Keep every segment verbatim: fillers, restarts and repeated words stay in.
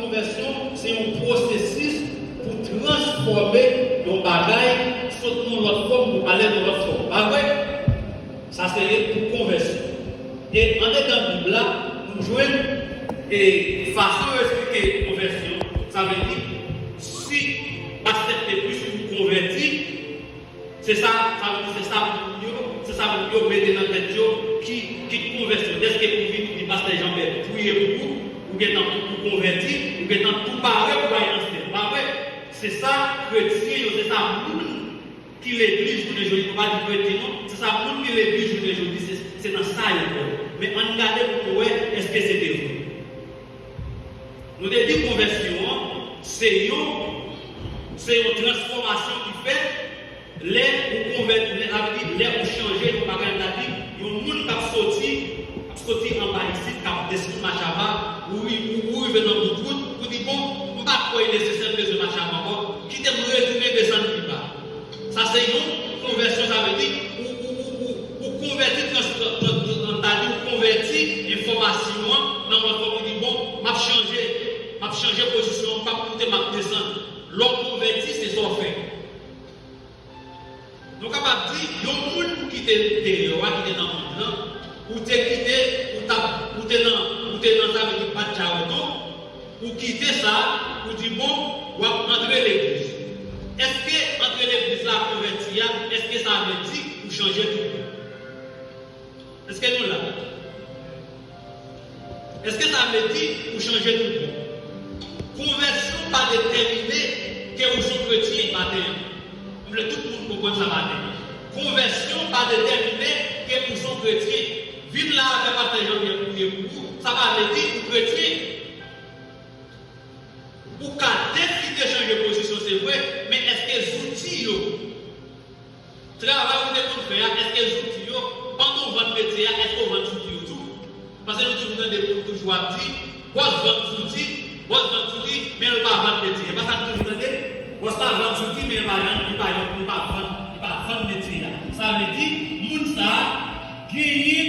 Konvèsyon se yon pwosesis pou transfòme yon bagay sot nan yon lòt fòm pou ale nan yon lòt fòm. Pa vre? Sa se pou konvèsyon. E andedan Bib la, nou jwenn e fason yo esplike konvèsyon. Sa vle di, si w aksepte Kris, ou konvèti, se sa, sa vle di, se sa moun yo, se sa moun yo mete nan tèt yo ki, ki konvèsyon. Dèske ou vin di pastè Jean-Pierre priye pou ou, ou gentan ou konvèti, ou gentan tou pare pou al nan syèl. Pa vre? Se sa kretyen yo, se sa moun ki legliz jounen jodi, nou pa di kretyen non, se sa moun ki legliz jounen jodi, se, se nan sa yo kwè. Men ann gade pou nou wè èske se te vre. Nou te di konvèsyon an, se yon, se yon transfòmasyon ki fèt lè ou konvèti, lè, sa vle di, lè ou chanje yon bagay, sa vle di, yon moun k ap soti, k ap soti anba isit, k ap desann Machaba, ou ri-, ou, ou rive nan bout wout, ou di, "Bon, m pa kwè li nesesè m bezwen Machaba ankò, kite m retounen desann pi ba." Sa se yon konvèsyon, sa vle di, ou, ou, ou, ou, ou konvèti trans-, trans-, trans-, trans-, sa vle di, ou konvèti enfòmasyon an nan yon fòm ou di, "Bon, m ap chanje, m ap chanje pozisyon, m p ap moute, m ap desann." Lè w konvèti, se sa w fè. Nou kapab di, yon moun ki te deyò a, ki te nan mond lan, ou te kite, ou t ap, ou te nan, ou te nan, sa vle di, bat djawèt ou, ou kite sa, ou di, "Bon, w ap antre legliz." Èske antre legliz la, konvèti a, èske sa vle di ou chanje tout bon? Èske nou la? Èske sa vle di ou chanje tout bon? Konvèsyon pa detèmine ke ou se yon kretyen maten an. M vle tout moun konprann sa maten an. Konvèsyon pa detèmine ke ou se yon kretyen. Vin la avè pastè Jean-Pierre priye pou ou, sa pa vle di ou kretyen. Ou ka deside chanje pozisyon, se vre, men èske zouti yo, travay ou te konn fè a, èske zouti yo, pandan w vann metye a, èske w vann zouti yo tou? Paske nou toujou tande moun toujou ap di, bòs vann zouti, bòs vann zouti, men l pa vann metye. E pa sa nou toujou tande? Bòs la vann zouti, men l pa vann, li pa vann, li pa vann, li pa vann metye a. Sa vle di, moun sa a genyen,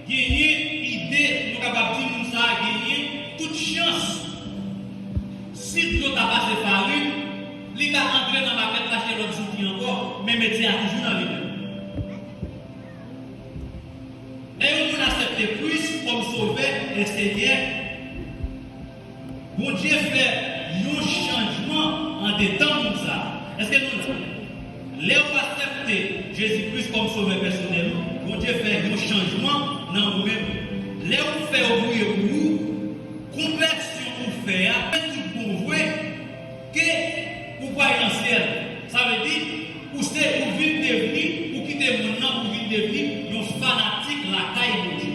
genyen ide, nou kapab di moun sa a genyen tout chans. Si dlo ta pase farin, li ka antre nan makèt la achte lòt zouti ankò, men metye a toujou nan li menm. Lè yon moun aksepte Kris kòm Sovè e Senyè, Bondye fè yon chanjman andedan moun sa a. Èske nou la? Lè w aksepte Jezi Kris kòm Sovè pèsonèl ou, Bondye fè yon chanjman nan ou menm. Lè ou fè yo priye pou ou, konvèsyon ou fè a, fè tout bon vre, ke ou pral nan syèl. Sa vle di, ou se, ou vin devni, ou kite mond nan, ou vin devni yon fanatik lakay Bondye.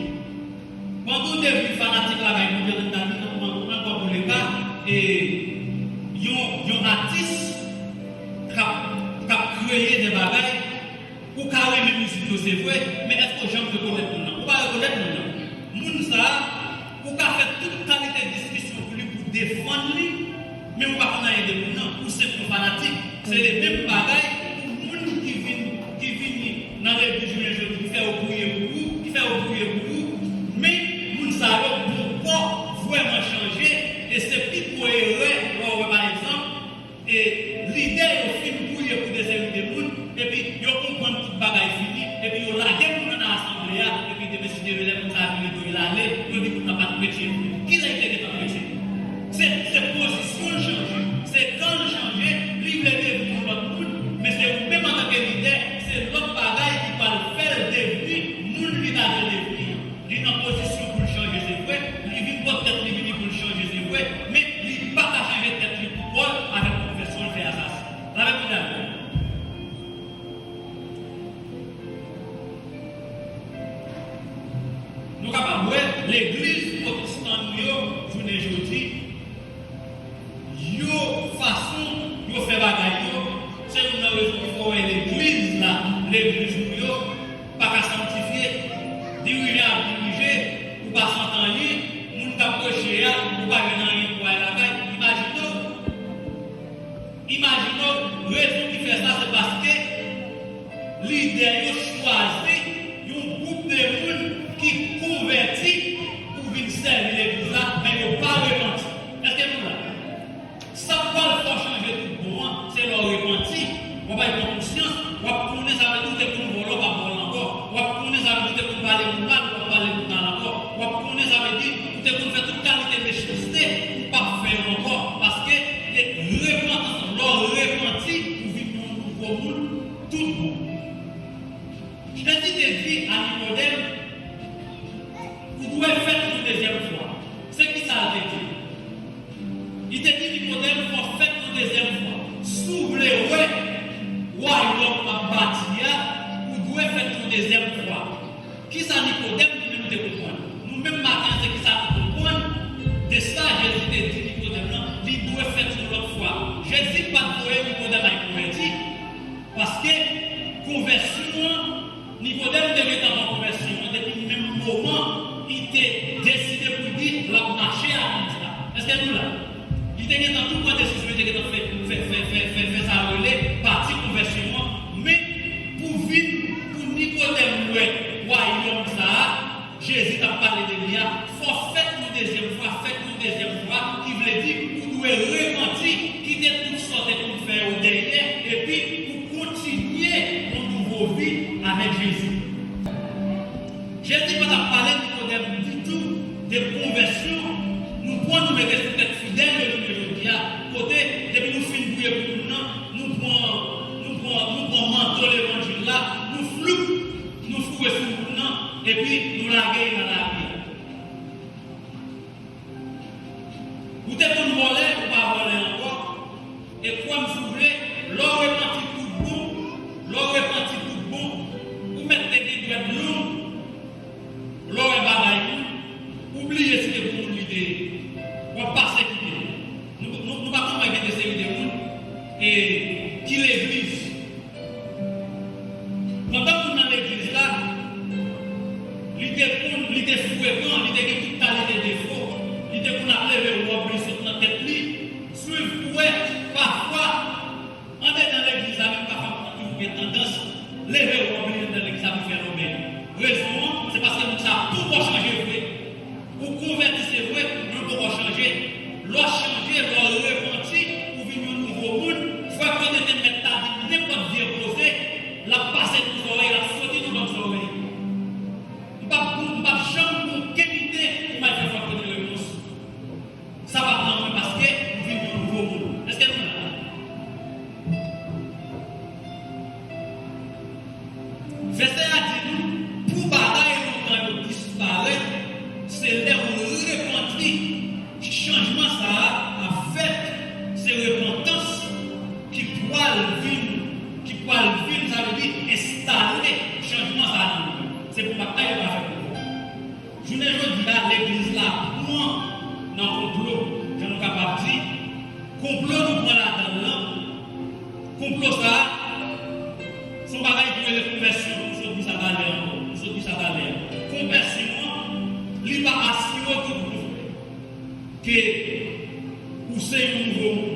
Pandan w devni fanatik lakay Bondye, nou ta di, an, an, an, an, pou leta, e, yon, yon atis k ap, k ap kreye de bagay, ou ka renmen mizik yo, se vre, men èske w janm rekonèt moun nan? Ou pa rekonèt moun nan. Moun sa a, ou ka fè tout kalite diskisyon pou li, pou defann li, men ou pa konn anyen de moun nan. Ou senp yon fanatik. Se le menm bagay pou moun ki vin, ki vini nan legliz jounen jodi, ki fè yo priye pou ou, ki fè yo priye pou ou, men moun sa yo poko vrèman chanje, e se pi gwo erè, lè w wè, pa egzanp, e lidè yo fin priye pou de seri de moun, epi yo konprann tout bagay fini, epi yo lage moun nan nan asanble a, epi demen si Dye vle, lè moun sa a vire do l ale, yo di moun nan pa t kretyen. Kilè li te gentan kretyen? Se, se pozisyon l chanje, se kan l chanje, li vle devni yon lòt moun, men se ou menm antanke lidè, se lòt bagay ki pral fè l devni moun li ta vle devni an. Li nan pozisyon pou l chanje, se vre. Li vin pot tèt li vini pou l chanje, se vre. Men li pa ka chanje tèt li pou kò l avèk konvèsyon l fè a, sa se. Lavèk mwen avè w. Nou kapab wè legliz pwotestan nou yo, jounen jodi, yo, fason yo fè bagay yo, se youn nan rezon ki fè w wè legliz la, legliz nou yo, pa ka sanktifye. Dirijan ap dirije, ou pa santi anyen, moun k ap preche a, ou pa jwenn anyen pou al lakay. Imajine w, imajine w, rezon ki fè sa, se paske lidè yo chwazi yon gwoup de moun ki konvèti pou vin sèvi legliz la, men yo pa repanti. Èske nou la? Li te di Nikodèm, fò w fèt yon dezyèm fwa. Si w vle wè wayòm m ap bati a, ou dwe fèt yon dezyèm fwa. Kisa Nikodèm li menm te konprann? Nou menm maten an, se kisa nou konprann de sa Jezi te di Nikodèm nan? Li dwe fèt yon lòt fwa. Jezi pa t voye Nikodèm al konvèti, paske konvèsyon an, Nikodèm te gentan pran konvèsyon an depi menm moman li te deside pou l di l ap mache ak Kris la. Èske nou la? Li te gentan tou pran desizyon, li te gentan fè, fè, fè, fè, fè, fè sa yo rele pati konvèsyon an. Men, pou vin, pou Nikodèm wè wayòm sa a, Jezi t ap pale de li a, fò w fèt yon dezyèm fwa, fèt yon dezyèm fwa, ki vle di ou dwe repanti, kite tout sa w te konn fè yo dèyè, epi ou kontinye yon nouvo vi avèk Jezi. Jezi pa t ap pale Nikodèm ditou de konvèsyon nou pran nou mete sou tèt fidèl yo jounen jodi a, kote, depi nou fin priye pou moun nan, nou pran, nou pran, nou pran manto levanjil la, nou floup, nou foure sou moun nan, epi nou lage l nan lari a. Ou te konn vòlè, ou pa vòlè ankò. E kwè m si w vle, lè w repanti tout bon, lè w repanti tout bon, ou mèt te gen dwèt long, lè w wè bagay moun, ou bliye si te pou moun li te ye. W ap pase kite. Nou, nou, nou pa konn wè gen de seri de moun e ki legliz. Pandan moun nan legliz la, li te konn, li te frekan, li te gen tout kalite defo, li te konn ap leve wòb li sot nan tèt li, swiv pou wè, pafwa, andedan legliz la, menm pafwa moun nan toujou gen tandans leve wòb li anndan legliz la pou fè lonmen. Rezon an, se paske moun sa a poko chanje vre. Ou konvèti, se vre, men ou poko chanje. Lè w chanje, lè w repanti, ou vin yon nouvo moun, frè Claude te mèt ta di nenpòt vye koze, l ap pase nan zòrèy, l ap soti nan lòt zòrèy. M p ap, m p ap janm gen okenn ide pou m al fè frè Claude repons. Sa p ap nan mwen paske m vin yon nouvo moun. Èske nou la? Vèsè a di nou, pou bagay lontan yo disparèt, se lè ou repanti. Chanjman sa a ap fèt, se repantans ki pral vin, ki pral vin, sa vle di enstale chanjman sa a nan nou menm. Se pou bagay yo pa fèt ankò. Jounen jodi a, legliz la pran nan konplo, jan nou kapab di, konplo nou pran ladan l lan, konplo sa a, se yon bagay ki rele konvèsyon, m sot di sa talè ankò, m sot di sa talè a. Konvèsyon an, li pa asire w tout bon ke ou se yon nouvo moun.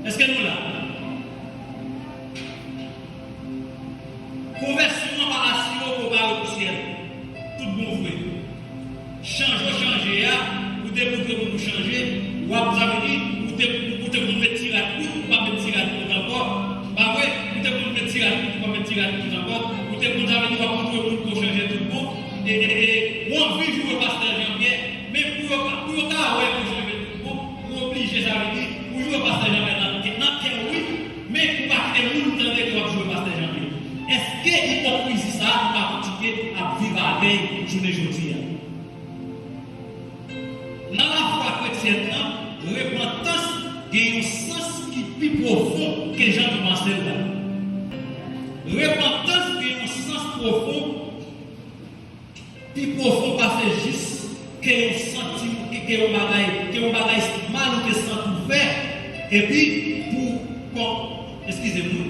Èske nou la? Konvèsyon an pa asire w ke w prale pou syèl. Tout bon vre. Chanje w chanje a, ou te montre moun ou chanje, w ap, sa vle di, ou te, ou te konn met ti rad kout, ou pa met ti rad kout ankò. Pa vre? Ou te konn met ti rad kout, ou pa met ti rad kout ankò. Ou te konn, sa vle di, w ap montre moun ke w chanje tout bon. E, e, e, ou anvi joure pastè Jean Pierre, men pou yo ka, pou yo ka wè ke w chanje tout bon, ou oblije, sa vle di, ou joure pastè Jean Pierre nan, nan kè w, wi, men ou pa kite moun tande ke w ap joure pastè Jean Pierre. Èske ipokrizi sa a nou pa kontinye ap viv avè l jounen jodi a? Nan lafwa kretyèn nan, repantans gen yon sans ki pi pwofon ke jan nou panse l la. Repantans gen yon sans pwofon, pi pwofon pase jis ke yon santi, ke, ke yon bagay, ke yon bagay mal ou te santi w fè, epi pou, bon, eskize m, wi,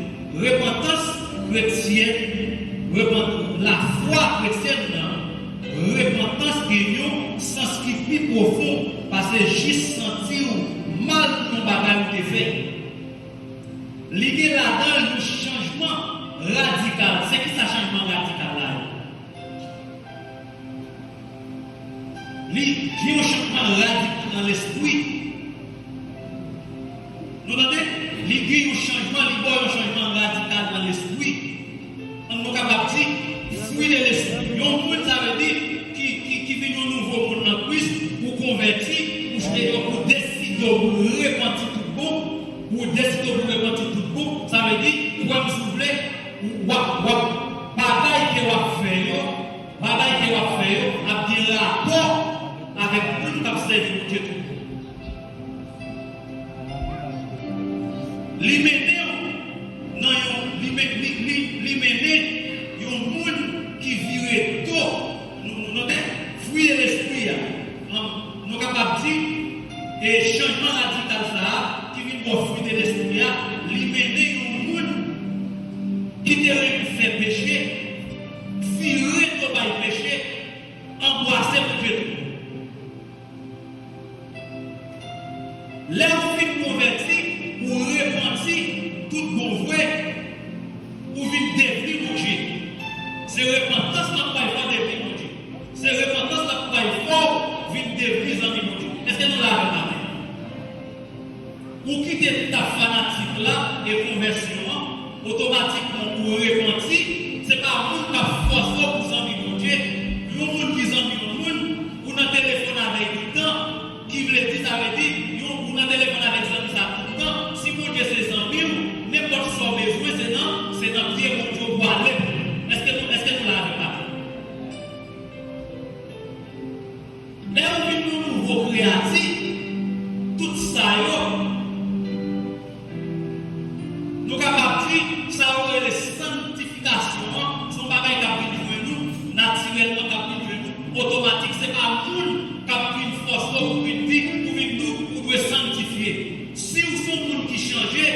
repantans kretyèn, repant-, lafwa kretyèn nan, repantans gen yon sans ki pi pwofon pase jis santi w mal pou yon bagay ou te fè. Li gen ladan l yon chanjman radikal. Se ki sa chanjman radikal la ye? Li gen yon chanjman radikal nan lespri. Nou tande? Li gen yon chanjman, li ba w yon chanjman radikal nan lespri. Ann nou kapab di, fwi de lespri. Yon moun, sa vle di, ki, ki, ki vin yon nouvo moun nan Kris, ou konvèti, ou, ou deside w pou repanti tout bon, ou deside w pou repanti tout bon, sa vle di, kwè m si w vle, w ap, w ap, bagay ke w ap fè yo, bagay ke w ap fè yo ap gen rapò avèk moun k ap sèvi Bondye tou. Li mennen w nan yon, li men-, li, li, li mennen yon moun ki vire do. Nou, nou, nou, fwi de lespri a. An, nou kapab di, e chanjman radikal sa a, ki vin bò fwi de lespri a, li mennen yon moun ki te renmen fè peche, vire do bay peche, anbrase Bondye tou. Lè w fin konvèti, ou repanti tout bon vre, ou vin devni Bondye. Se repantans la k bay fè w devni Bondye. Se repantans la k bay fè w vin devni zanmi Bondye. Èske nou la avè m maten? Ou kite t ap fanatik la e konvèsyon an, otomatikman ou repanti, se pa moun k ap fòse w pou zanmi Bondye. Yon moun ki zanmi yon moun, ou nan telefòn avè l toutan, ki vle di, sa vle di, yon, ou nan telefòn avèk zanmi sa toutan, si Bondye se zanmi w, nenpòt sa w bezwen, se nan, se nan pye Bondye w pwale. Èske nou, èske nou la avè m maten? Lè ou vin yon nouvo kreyati, tout sa yo, nou kapab di, sa yo rele sanktifikasyon an, se yon bagay k ap vin jwenn ou, natirèlman k ap vin jwenn ou, otomatik, se pa moun k ap vin fòse w pou vin di, pou vin di w, ou dwe sanktifye. Si w se yon moun ki chanje,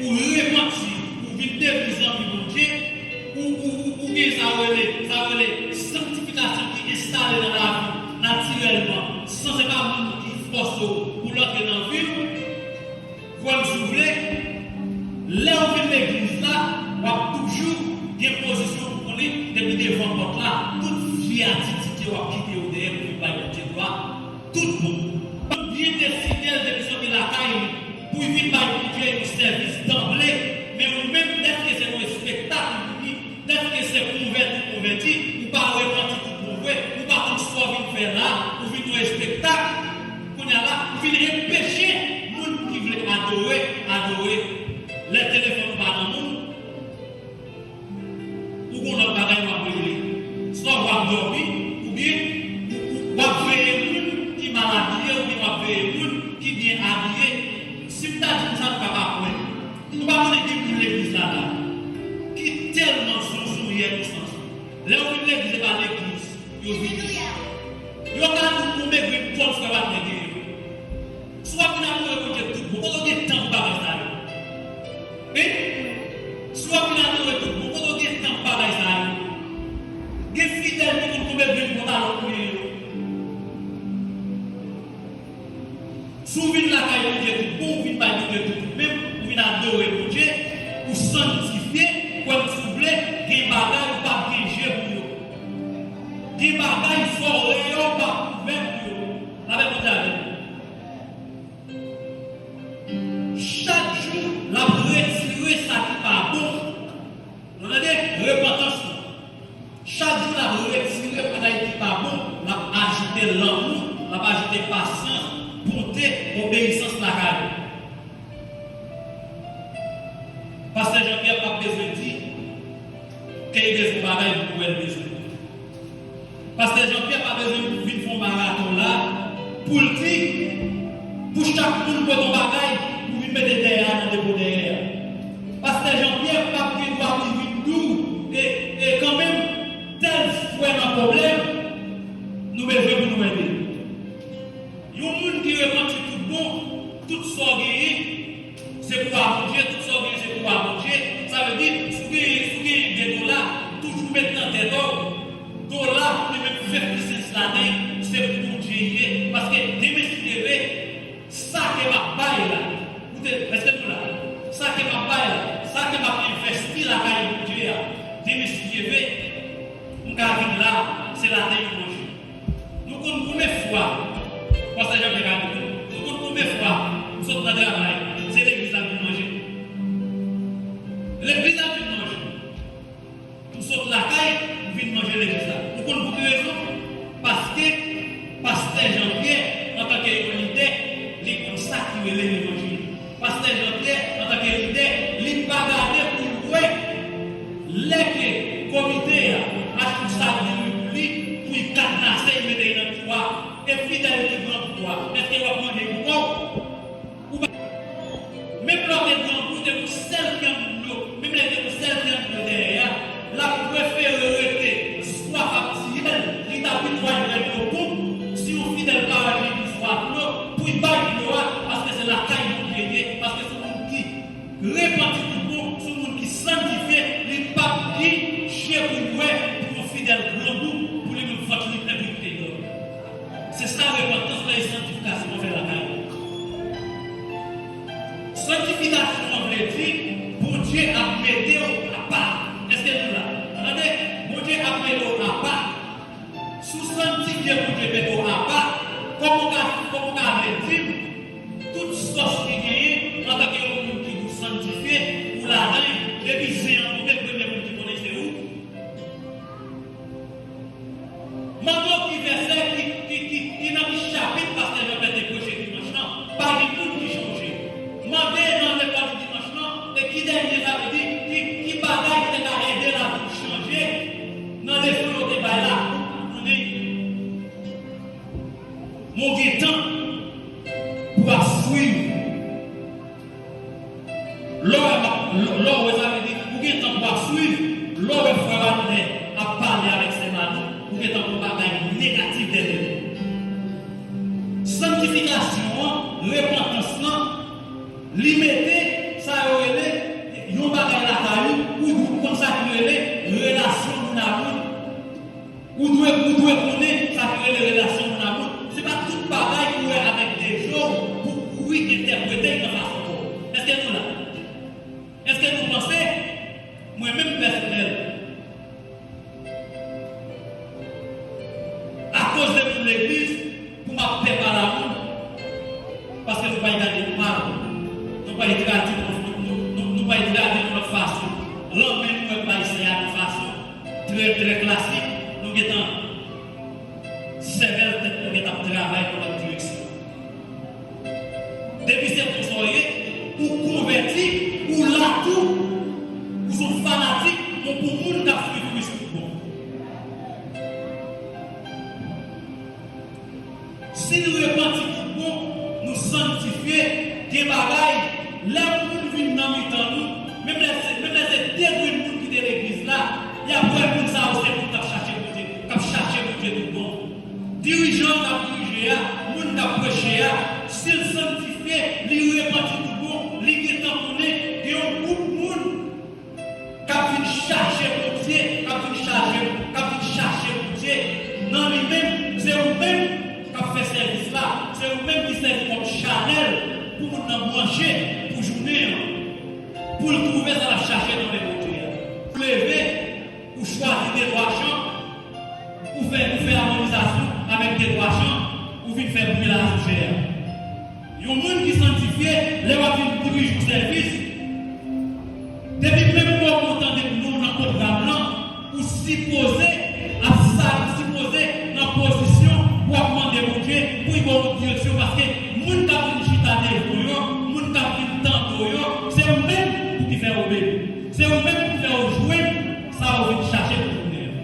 ou repanti, ou vin devni zanmi Bondye, ou, ou, ou, ou gen sa yo rele, sa yo rele sanktifikasyon ki enstale nan lavi w natirèlman, san se pa moun ki fòse w pou l antre nan vi w, kwè m si w vle, lè w vin legliz la, w ap toujou gen pozisyon pou konnen depi devan pòt la, tout vye atitid yo w ap kite yo dèyè pou vin bay Bondye glwa, tout bon. Byen deside l depi soti lakay li pou l vin bay Bondye yon sèvis danble, men ou menm, dèske se yon espektak ou vini, dèske se konvèti ou konvèti, ou pa repanti tout bon vre, ou pa konn sa w vin fè la, ou vin yon espektak, kounye a la, ou vin enpeche moun ki vle adore, adore. Lè telefòn ou pa nan men w, ou gon lòt bagay w ap regle. Swa w ap dòmi, oubyen ou, ou, w ap veye moun ki mal abiye, oubyen w ap veye moun ki byen abiye. Si m ta di nou sa, nou pa pa kwè. Nou pa konnen gen moun legliz la la ki tèlman zonzonyè konsa. Lè yo vin legliz, se pa legliz yo vini. Yo ka di w konbyen grenn kòb frè Wagner genyen yo. Si w ap vin adore Bondye tout bon, kote w gen tan pou bagay sa yo? Hein? Si w ap vin adore tout bon, kote w gen tan pou bagay sa yo? Gen fidèl ki konn konbyen grenn pantalon ou genyen yo. Si w vin lakay Bondye tout bon, ou vin bay Bondye tout ou menm, ou vin adore Bondye, ou sanktifye, kwè m si w vle, gen bagay ou p ap gen je pou yo. Gen bagay zòrèy ou p ap ouvè pou yo. Lapè Bondye avè nou. Chak jou, l ap retire sa ki pa bon. Nou tande? Repantans lan. Chak jou, l ap retire bagay ki pa bon, l ap ajoute lanmou, l ap ajoute pasyans, bonte, obeyisans lakay ou. Pastè Jean Pierre p ap bezwen di ke li bezwen bagay pou l bezwen. Pastè Jean Pierre pa bezwen vin fè yon maraton la pou l di pou chak moun pote yon bagay pou vin mete dèyè a nan depo dèyè a. Pastè Jean Pierre p ap gen dwa pou l vin di w e, e kanmenm tèl frè nan pwoblèm, nou bezwen pou nou ede. Yon moun ki repanti tout bon, tout sa w genyen, se pou a Bondye, tout sa w genyen, se pou a Bondye. Sa vle di, si w genyen, si w genyen de dola, toujou met nan tèt ou, dola, li menm fifty cents ladan l, se pou Bondye li ye. Paske demen si Dye vle, sa ke m ap bay la, koute, èske nou la? Sa ke m ap bay la, sa ke m ap envèsti lakay Bondye a, demen si Dye vle, m ka vin la, se ladan l pou manje. Nou konn konbyen fwa, pastè Jean Pierre ka di nou, nou konn konbyen fwa m sot nan travay, se legliz la m vin manje. Legliz la m vin manje. M sot lakay, m vin manje legliz la. Ou konn pou ki rezon? Paske pastè Jean Pierre, antanke yon lidè, li konn sa ki rele levanjil. Pastè Jean Pierre, antanke lidè, li pa gade pou l wè lè ke komite a achte yon sak diri pou li, pou l kadnase l, mete l nan twou a, e fidèl yo ki pran Santifikasyon an vle di Bondye ap mete w apa. Èske nou la? Tande, Bondye ap mete w apa. Si w santifye, Bondye mete w apa, kòman w ka, kòman w ka vle di m tout sòs ki genyen antanke yon moun ki pou santifye, ou ladan l, depi zen an tonbe, premye moun ki konnen se ou? Mande w ki vèsè, ki, ki, ki, ki nan ki chapit pastè Jean Pierre te preche dimanch lan, pa gen moun ki chonje. Mande nan lekòl dimanch lan, e ki dènye sa vle di, ki, ki bagay ki te ka ede lavi w chanje nan leson yo te bay la, ou konnen. Men w gen tan pou w ap swiv. Lè w wè, lè w wè, sa vle di, ou gen tan pou w ap swiv, lè w wè frè Wagner ap pale avèk sè Manou, ou gen tan pou w pa bay negatif dèyè. Santifikasyon an, repantans lan, li mete sa yo rele yon bagay lakay ou, ou dwe konn sa ki rele relasyon moun a moun. Ou dwe, ou dwe konnen sa ki rele relasyon moun a moun. Se pa tout bagay ou wè avèk de je w pou kouri entèprete l nan fason pa w. Èske nou la? Èske nou panse? Mwen menm pèsonèl, akoz de moun legliz, pou m ap pè pale a moun, paske nou pa gade nou mal, nou pa tradi nou, nou, nou, nou, nou pa tradi nou lòt fason. Lanmen nou wè bay se a yon fason trè, trè klasik, nou gentan, sèvèl tèt nou gentan ap travay nan lòt direksyon. Depi se konsa w ye, ou konvèti, ou la tou, ou se yon fanatik, yon bon moun k ap swiv Kris tout bon. Si nou repanti tout bon, nou santifye, gen bagay, lè moun vin nan mitan nou, menm lè se, menm lè se de grenn moun ki te legliz la, y ap wè moun sa yo se moun k ap chache Bondye, k ap chache Bondye tout bon. Dirijan k ap dirije a, moun k ap preche a, si l santifye, li repanti tout bon, li gentan konnen gen yon gwoup moun k ap vin chache Bondye, k ap vin chache, k ap vin chache Bondye nan li menm. Se ou menm k ap fè sèvis la, se ou menm ki sèvi kòm chanèl pou moun nan branche pou jounen an, pou l twouve sa l ap chache nan men Bondye a. Ou leve, ou chwazi de twa chan, ou fè, ou fè amonizasyon avèk de twa chan, ou vin fè bri la sou chè a. Yon moun ki santifye, lè w ap vin dirije yon sèvis, depi menm lè w tande non w nan pwogram lan, ou sipoze ap sa, ou sipoze nan pozisyon pou w ap mande Bondye pou l ba w yon direksyon, paske moun k ap vin chita devan w yo, moun k ap vin tande w yo, se ou menm pou ki fè yo beni. Se ou menm ki fè yo jwenn sa yo vin chache pou jounen an.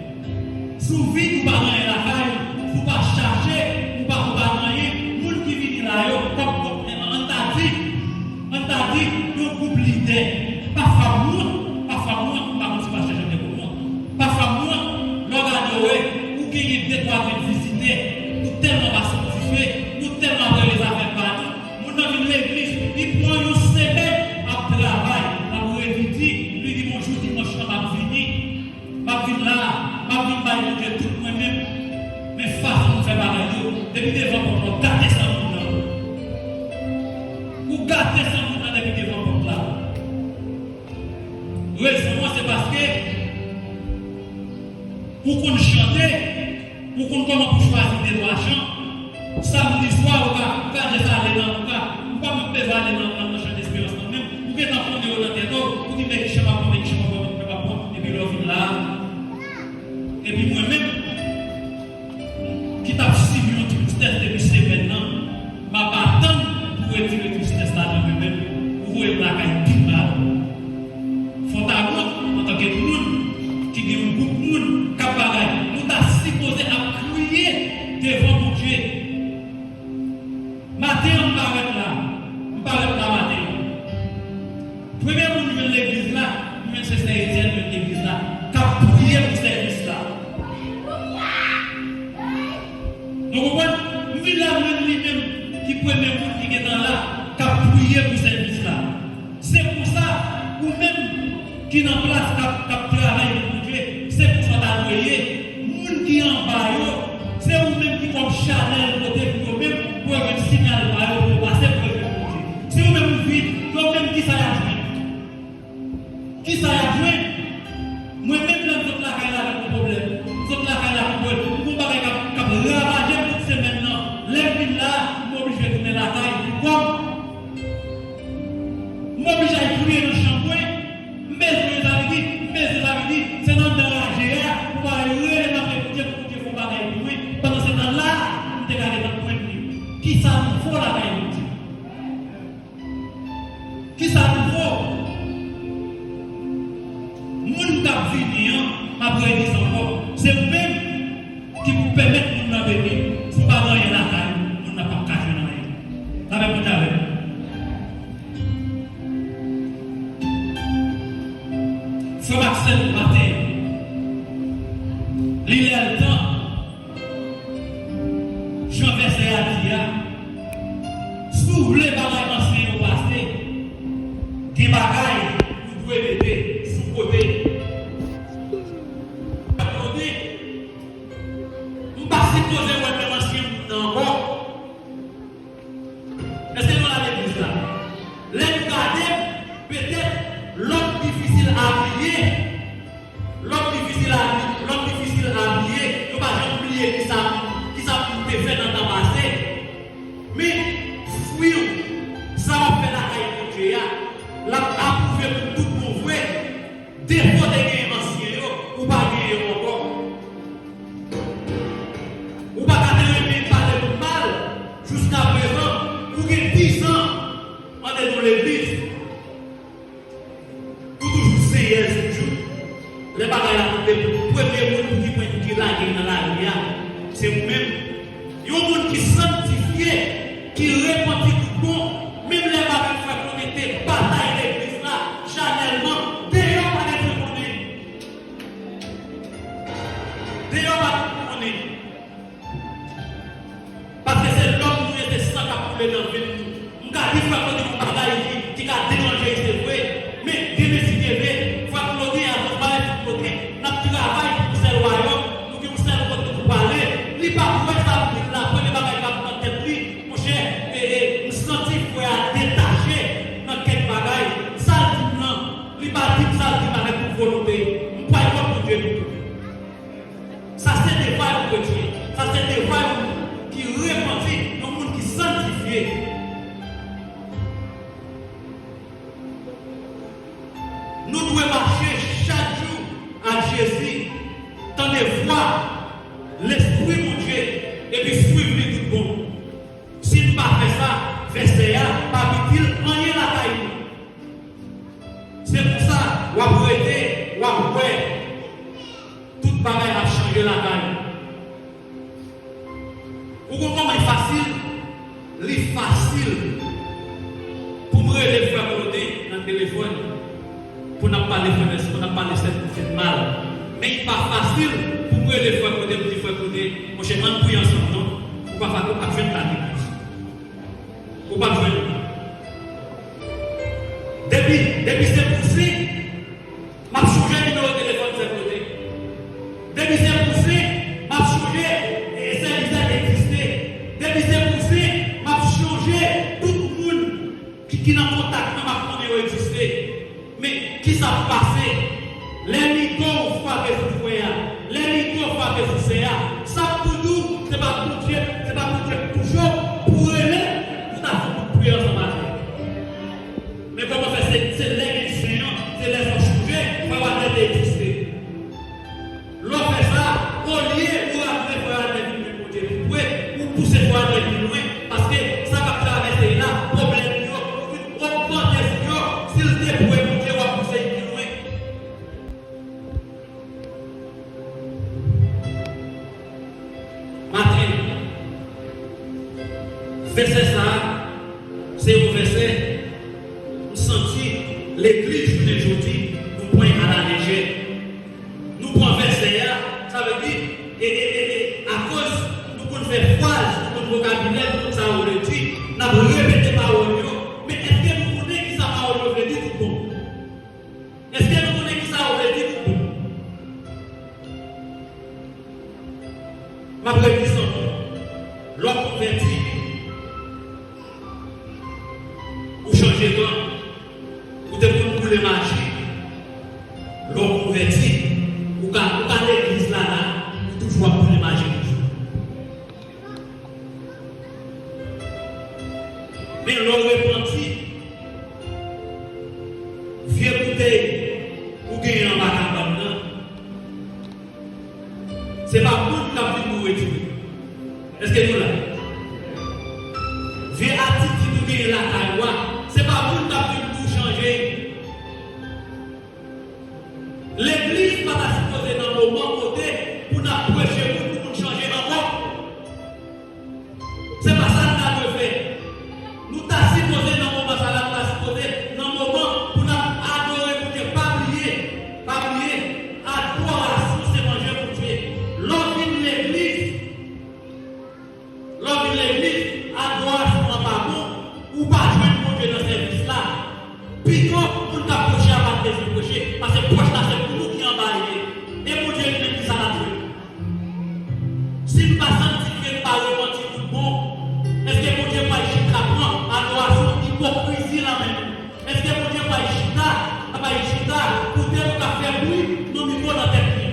Si w vid, ou pa gen anyen lakay ou, si w pa chache, ou pa, ou pa gen anyen, moun ki vini la yo, kòm, kòm, ann ta di, ann ta di, yon gwoup lidè, pa fè w wont, pa fè w wont, m pa konn si pastè Jean te konn wont. Pa fè w wont, lè w gade w, ou genyen de twa grenn vizitè, nou tèlman pa santifye, nou tèlman ap rele zafè pa nou, moun nan vin legliz, li pran yon semèn ap travay, ap repiti, li di, "Bonjou, dimanch lan m ap vini, m ap vin la, m ap vin bay Bondye tout mwen menm." Men fason nou fè bagay yo, depi devan pòt la, w gate san moun nan. Ou gate san moun nan depi devan pòt la. Rezon an, se paske ou konn chante, ou konn kòman pou chwazi de twa chan. Samdi swa, ou ka, ou ka jis ale nan, ou ka, ou pa menm bezwen ale nan, nan, nan chan desperans lan menm. Ou gentan konnen yo nan tèt ou, ou di, "Men ki chan m ap pran, men ki chan m ap pran, men ki chan m ap pran," epi lè w vin la, epi mwen menm, ki t ap sibi yon ti tristès depi semèn nan, m ap atann pou retire tristès la nan mwen menm, pou voye m lakay pi mal. Fòtawont, antanke moun ki gen yon gwoup moun k ap bagay, nou ta sipoze ap kriye devan Bondye. Maten an, m parèt la. M parèt la maten an. Premye moun m jwenn legliz la, m jwenn se sè Etienne jwenn legliz la, k ap priye pou sèvis la. Nou konprann? M vin la, m jwenn li menm ki premye moun ki gentan la, k ap priye pou sèvis la. Se konsa, ou menm ki nan plas k ap, k ap travay pou Bondye, se konsa w ta dwe ye. Moun ki anba yo, se ou menm ki kòm chanèl kote pou yo menm, pou yo jwenn siyal pa yo, pou yo pase pou yo jwenn Bondye. Si ou menm ou vid, yo menm ki Sa y ap jwenn. Mwen menm, lè m sot lakay la avèk yon pwoblèm, m sot lakay la pou mwen, m gen yon bagay k ap, k ap ravaje m tout semèn nan. Lè m vin la, m oblije tounen lakay pou kò m. M oblije al kriye nan chanm mwen. M bezwen sa vle di, m bezwen sa vle di, se nan anndan raje a, pou bagay rele m ap rele Bondye, pou Bondye fè yon bagay pou mwen. Pandan se tan la, m te ka gentan pran li. Kisa nouvo lakay Bondye? Kisa nouvo? Moun k ap vini an, m ap redi sa ankò, se ou menm ki pou pèmèt moun nan beni. Si w pa gen anyen lakay ou, moun nan p ap ka jwenn anyen. Sa fè Bondye avè m. Frè m ak sè m, maten, li lè l tan. Jan vèsè a di a, si w vle bagay ansyen yo pase, gen bagay ou dwe mete sou kote. Tande, m pa sipoze wè menm ansyen moun nan ankò. Èske nou la legliz la? Lè nou gade m, petèt, lòm difisil abiye, lòm difisil abi-, lòm difisil abiye, yo pa janm bliye kisa, kisa moun te fè nan tan pase. Men, fwi w, sa w ap fè lakay Bondye a, l ap apwouve pou tout bon vre. Defo te genyen ansyen yo, ou pa genyen yo ankò. Ou pa ka te renmen pale moun mal, jiskaprezan, ou gen dis an andedan legliz. Ou toujou seyèz toujou. Lè bagay la rive, premye moun pou ki pwen ki lage nan lari a, se ou menm. Yon moun ki sanktifye, ki repanti tout bon, menm lè m avèk frè Claude te batay legliz la, chanèlman, deyò pa gen frè Claude. Deyò pa gen frè Claude. Paske se lòm nou ye, se san k ap koule nan venn nou. M ka di frè Claude yon bagay ki, ki ka deranje, se vre. Men, demen si Dye vle, frè Claude, akoz bagay sou kote, n ap travay pou sèl wayòm, nou gen yon sèl kote pou prale. Li p ap wè sa m di l la, premye bagay k ap nan tèt li, monchè, e, e, m santi frè a detache nan kèk bagay. Sa l di m nan, li pa di m sa l di m avèk tout volonte. M kwè kòm Bondye di tou. Sa se devwa yon kretyen. Sa se devwa yon moun ki repanti, yon moun ki sanktifye. Nou dwe mache chak jou ak Jezi, tande vwa Lespri Bondye, epi swiv li tout bon. Si n pa fè sa, vèsè a p ap itil anyen lakay nou. Se konsa, w ap rete, w ap wè, tout bagay ap chanje lakay ou. Ou konn kòman li fasil? Li fasil pou m rele frè Claude nan telefòn, pou n ap pale frè Mèsi, pou n ap pale sè Mèsi mal. Men li pa fasil pou m rele frè Claude, m di frè Claude, monchè, ann priye ansanm non, ou pa fa-, ou p ap jwenn ta legliz. Ou p ap jwenn li. Depi, depi se pou se, m ap chonje nimewo telefòn sè Claude. Depi se pou se, m ap chonje, e, sè Lizèt egziste. Depi se pou se, m ap chonje tout moun ki, ki nan kontak mwen, m ap konnen yo egziste. Men, kisa k pase? Lè mido frape sou frè a, lè mido frape sou sè a, sa k pou di w, se pa Bondye, se pa Bondye k touche w pou w rele, pou ta fè yon kout priyè ansanm avè l. Men kòman fè se, se lè gen sen an, se lè sa w chonje, frè Wadnè te egziste. Lè w fè sa, olye ou raple frè Wadnè vin jwenn Bondye pi pre, ou pouse frè Wadnè pi lwen, paske sa k ap travèse l la, pwoblèm yo, ou vin ogmante sou yo, si l te pre Bondye, w ap pouse l pi lwen. Maten, vèsè sa a, se yon vèsè, m santi legliz jounen jodi, nou pran l alalejè. Nou pran vèsè a, sa vle di, e, e, e, e, akoz nou konn fè fraz, nou konn vokabilè, nou konn sa yo vle di, n ap repete pawòl yo, men èske nou konnen kisa pawòl yo vle di tout bon? Èske nou konnen kisa yo vle di tout bon? M ap redi sa ankò. Lè w konvèti, ou chanje kan, ou te konn boule maji, Men lè w repanti, vye boutèy ou genyen anba kabann nan, se pa moun k ap vin pou retire. Èske nou la? Vye atitid ou genyen lakay ou a, se pa moun k ap vin pou chanje. Legliz pa ta sipoze nan moman kote pou n ap preche moun pou moun chanje ankò. Se pa sa n ta dwe fè. Nou ta sipoze nan moman sa la, nou ta sipoze nan moman pou n ap adore Bondye. Pa bliye, pa bliye, adorasyon se manje Bondye. Lè w vin legliz, lè w vin legliz, adorasyon an pa bon, ou pa jwenn Bondye nan sèvis la. Pito moun k ap preche a pa t bezwen preche, paske prèch la se pou nou ki anba l ye. E Bondye li menm ki sa l ap jwe. Si n pa santifye, n pa repanti tout bon, èske Bondye pral chita pran adorasyon ipokrizi nan men nou? Èske Bondye pral chita, pral chita koute nou k ap fè bri nan mikwo nan tèt li?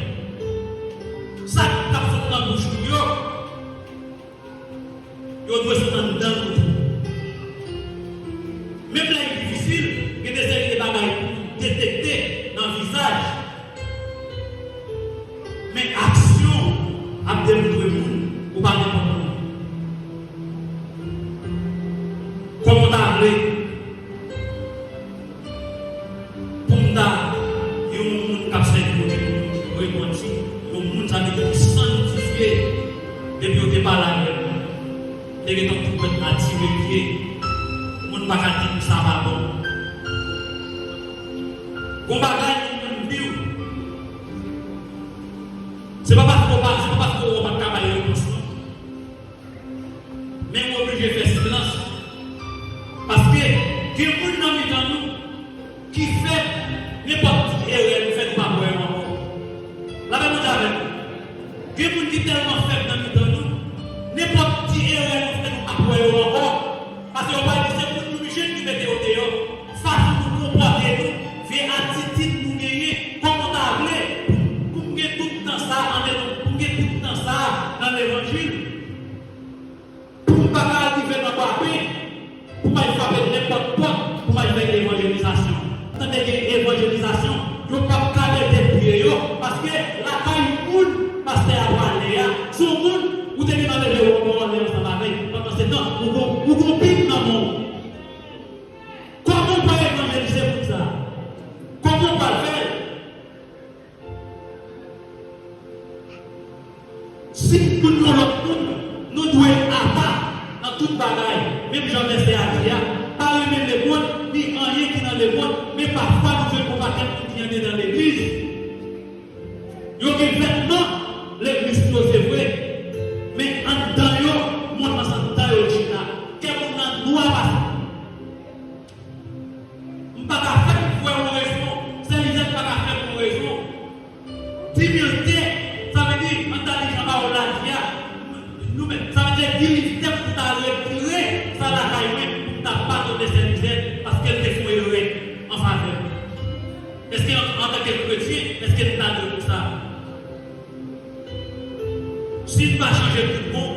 Sa k ap sot nan bouch nou yo, yo dwe sot anndan nou tou. Menm lè l difisil, gen de seri de bagay pou nou detekte nan vizaj. Men aksyon ap demontre moun ou pa nenpòt moun. Kòman w ta vle pou m ta yon moun k ap sèvi Bondye, yon moun ki repanti, yon moun sa vle di ki sanntifye. Depi yo te pale avè m, te gentan tou mèt atire pye. Moun pa ka di m sa pa bon. Gon bagay moun di w, se pa paske w pa, se pa paske w pa t ka bay repons non. Men w oblije fè silans. Paske gen moun nan mitan nou ki fè nenpòt ti erè nou fè nou pa kwè yo ankò. Lapè Bondye avèk nou. Gen moun ki tèlman fèb nan mitan nou, nenpòt ti erè nou fè nou pa kwè yo ankò. Paske yo pral di se moun nou jwenn ki mete yo deyò. Fason nou konpòte nou, vye atitid nou genyen, kòman w ta vle pou, pou m gen tout tan sa, ann, pou m gen tout tan sa nan levanjil? Pou m pa ka rive nan Bapen, pou m al frape nenpòt pòt, pou m al fè evanjelizasyon. Tande gen evanjelizasyon, yo p ap ka mete pye yo, paske lakay moun pastè a prale a, se yon moun ou te gentan leve w anba w ale ansanm avè l. Pandan se tan, ou gon, ou gon bib nan men w. Kòman w pral evanjelize moun sa a? Kòman w pral fè l? Si pou n yon lòt moun, nou dwe apa nan tout bagay, menm jan vèsè a di a, pa renmen lemonn, ni anyen ki nan lemonn, men pafwa nou jwenn yon pakèt moun ki andedan legliz. Yo gen vètman legliz sou yo, se vre, men anndan yo, monn nan se anndan yo l chita. Kè moun nan nwa pase. M pa ka fè m kwè yon rezon. Sè Lizèt pa ka fè m yon rezon. Di mil te, sa vle di, ann ta di jan pawòl la di a. Nou menm, sa vle di di mil te pou ta retire sa lakay mwen, pou m ta padone Sè Lizèt, paske l te fè yon erè an favè m. Èske an, antanke kretyen, èske n ta dwe pou sa? Si n pa chanje tout bon,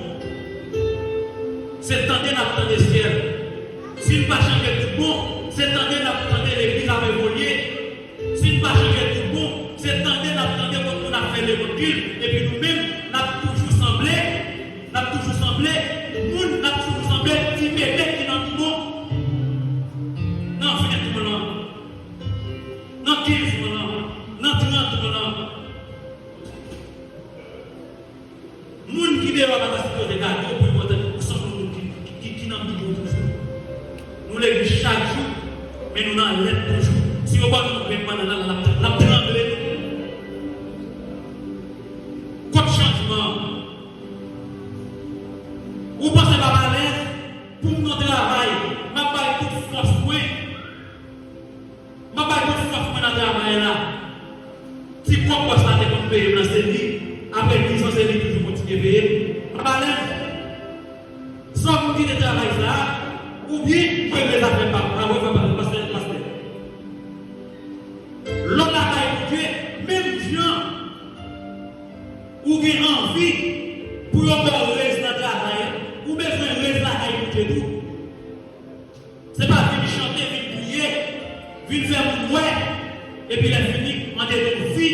se tande n ap tande syèl. Si n pa chanje tout bon, se tande n ap tande legliz ap evolye. Si n pa chanje tout bon, se tande n ap tande kot moun ap fè levanjil, epi nou menm, n ap toujou sanble, n ap toujou sanble moun, n ap toujou sanble ti bebe ki nan bidon, nan ven mwa lan, nan kenz mwa lan, nan trant mwa lan. Moun ki deyò a pa ta sipoze gade w pou yo wè tankou ou sanble yon moun ki, ki, ki, ki nan bidon toujou. Nou legliz chak jou, men nou nan lèt toujou. Si yo ba nou yon grenn bannann la, l ap, l ap trangle nou. Kot chanjman an? Ou panse m ap alèz pou m nan travay, m ap bay tout fòs mwen. M ap bay tout fòs mwen nan travay la. Ti kòb bòs la te konn peye m nan, se li. Apre diz an, se li toujou kontinye peye m. M ap alèz. Sa w vin kite travay sa a, oubyen m regle zafè pa m. Pa vre, pa, pa, pastè, pastè. Lè w lakay Bondye, menm jan ou gen anvi pou yo ba w rèz nan travay, ou bezwen rèz lakay Bondye tou. Vin fè moun wè, epi lè fini, mande nou fi.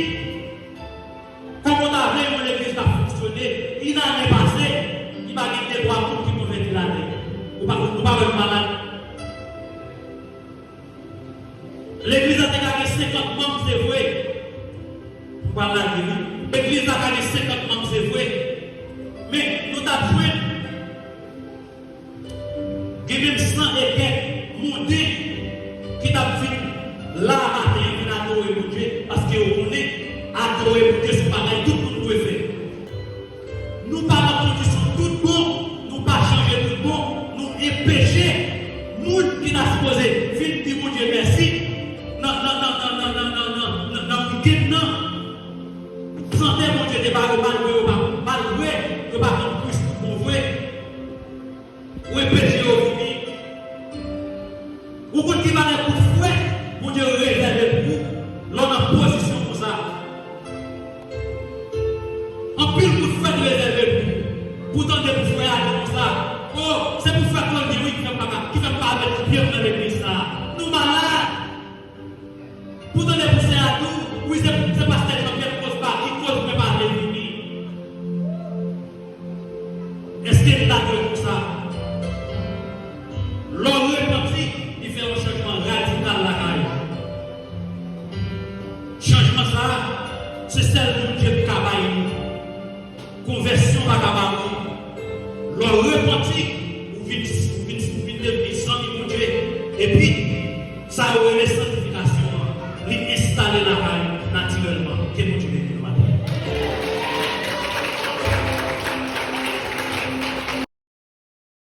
Kòman w ta vle yon legliz ta fonksyone? Yon ane pase, li pa gen de twa moun ki konvèti ladan l. Ou pa, ou pa wè m malad? Legliz la te ka gen senkant manm, se vre. M pral lage li. Legliz la ka gen senkant manm, se vre. Men, nou t ap jwenn gen menm san e kèk monte ki t ap vin la maten an, vin adore Bondye, paske yo konnen adore Bondye se yon bagay tout moun dwe fè. Nou pa nan kondisyon tout bon, nou pa chanje tout bon, nou enpeche moun ki ta sipoze vin di Bondye mèsi nan, nan, nan, nan, nan, nan, nan, nan, nan, nan wikenn nan. Sante Bondye te ba yo, malgre yo pa, malgre yo pa konn Kris tout bon vre. Ou enpeche yo vini. Ou konn ki valè kout fwèt Bondye rezève pou ou lè w nan pozisyon konsa? Anpil kout fwèt rezève pou ou. Pou tande pou frè a di konsa, o, se pou frè Claudy wi ki fè m pa ka, ki fè m pa met pye m nan legliz sa a. Nou malad. Pou tande pou sè a di w, wi, se, se pastè Jean Pierre ki koz pa, ki koz mwen pa vle vini. Èske n ta dwe konsa? Lè w repanti, li fè yon chanjman radikal lakay ou. Chanjman sa a, se sèl Bondye ki ka bay li. Konvèsyon pa ka ba moun. Lè w repanti, ou vin, ou vin, ou vin devni zanmi Bondye. Epi, sa yo rele